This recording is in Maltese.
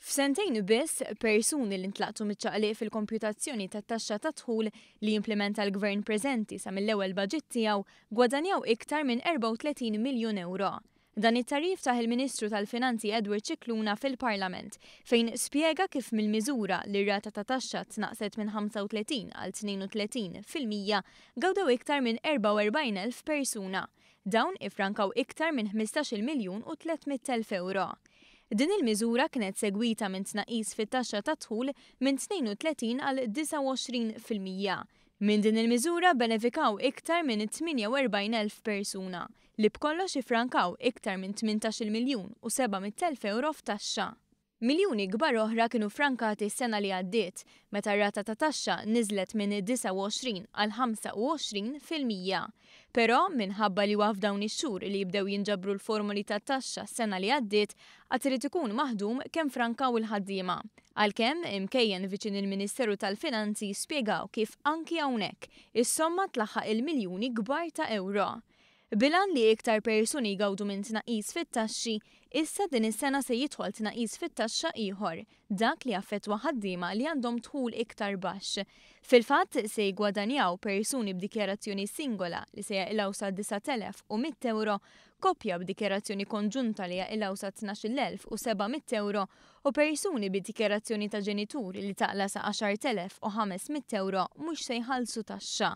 F'sentejn biss, persuni li ntlaqtu miċ-ċaqliq fil-kompjutazzjoni tat-taxxa tad-dħul li implimenta l-Gvern preżenti sa mill-ewwel baġit tiegħu gwadanjaw iktar minn 34 miljun ewro. Dan it-tagħrif tah il-Ministru tal-Finanzi Edward Scicluna fil-Parlament, fejn spjega kif mill-miżura li r-rata ta' taxxa tnaqqset minn 35 għal 32% gawdew iktar minn 44,000 persuna. Dawn iffrankaw iktar minn 15-il miljun u 300,000 ewro. Din il-miżura kienet segwita minn tnaqqis fit-taxxa tad-dħul minn 32 għal 29%. Minn din il-miżura benefikaw iktar minn 48,000 persuna, li b'kollox iffrankaw iktar minn 18-il miljun u 700,000 ewro f'taxxa. Miljuni kbar oħra kienu ffrankati s-sena li għaddiet, meta r-rata ta' taxxa niżlet minn 29 għal 25%. Però, minħabba li huwa f'dawn ix-xhur li jibdew jinġabru l-formoli tat-taxxa s-sena li għaddiet, għad irid ikun maħdum kemm frankaw il-ħaddiema. Għalkemm, imkejjen viċin il-Ministeru tal-Finanzi spjegaw kif anki hawnhekk, is-somma tlaħħaq il-miljuni kbar ta' ewro. Bil-għan li iktar persuni jgawdu minn tnaqqis fit-taxxi, issa din is-sena se jidħol tnaqqis fit-taxxa ieħor, dak li jaffettwa ħaddiema li għandhom dħul iktar baxx. Fil-fatt, se jiggwadanjaw persuni b'dikjarazzjoni singola li se jaqilgħu sa 9,100 ewro, koppja b'dikjarazzjoni konġunta li jaqilgħu sa 12,700 ewro u persuni bi dikjarazzjoni ta' ġenitur li taqla' sa 10,500 ewro mhux se jħallsu taxxa.